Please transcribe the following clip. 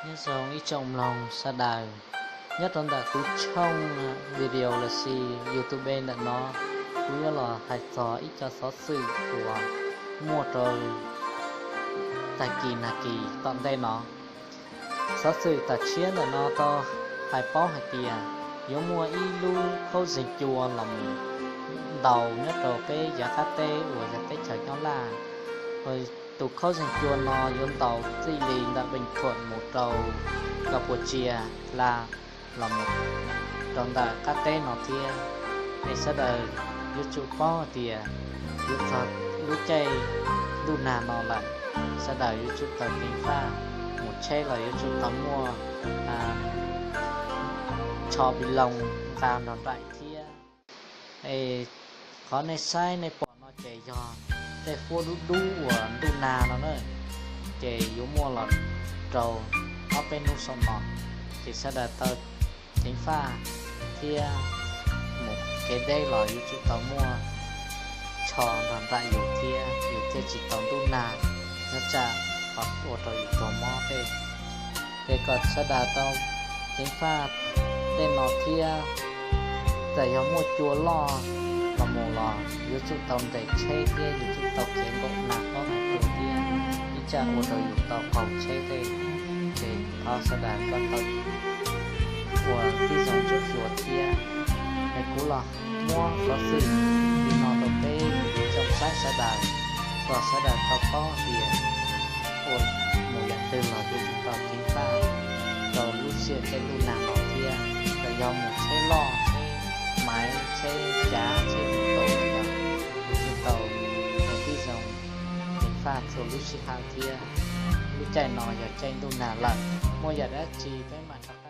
Nyob zoo ib tsoom mloog sawv daws, nyob rau ntawm kuv tshooj video lossis YouTube ntawm no, kuv yuav los hais txog ib co xov xwm uas muaj rau tag kis nag kis tom ntej no. Xov xwm tam tshiab ntawm no tau hais paub hais tias yuav muaj ib lub khaub zeeg cua los mus ntaus nyob rau peb yav qab teb uas yog teb chaws Nyab Laj. Tus khaub zeeg cua no yuav ntaus txij li ntawm Bình Thuận mus rau Campuchia hla los mus rau ntawm qab teb no thiab. Es sawv daws yuav tsum paub tias yuav txog lub caij ntuj nag no lawm, sawv daws yuav tsum tau ceev faj, mus tsheb los yuav tsum tau muaj tsho bi loo nqa nrog nraim thiab. Es qhov nej saib nej pom no ces yog tej huab dub dub uas ntuj nag no na, ces yuav muaj los rau ob peb hnub saum no, ces sawv daws tau ceev faj thiab mus kev deb los yuav tsum tau muaj tsho nrog nraim yus thiab yus thiaj tsis tau ntuj nag nyob tsam qhov ua rau yus raug mob tej. Ces kom sawv daws tau ceev faj tej no thiab. Txawm yog muaj cua loj los mus los yuav tsum tau nres tsheb thiab yuav tsum tau kev npaum nag pob nag cua thiab ib tsam ua rau yus tau qaug tsheb tej. Ces thov sawv daws kom tau ua tib zoo tsuas xyuas thiab. Es kuv los muab xov xwm li no rau peb tsoom saib sawv daws, kom sawv daws tau paub tias ua mus yam twg los yuav tsum tau ceev faj rau lub sij hawm caij ntuj nag no thiab. Txawm yog mus tsheb loj tsheb maiv tsheb cav tsheb mus tau los yog yuav tsum tau ua tib zoo ceev faj txhua lub sij hawm thiab. Lub caij no yog caij ntuj nag lawm, muaj yam dab tsi peb mam rov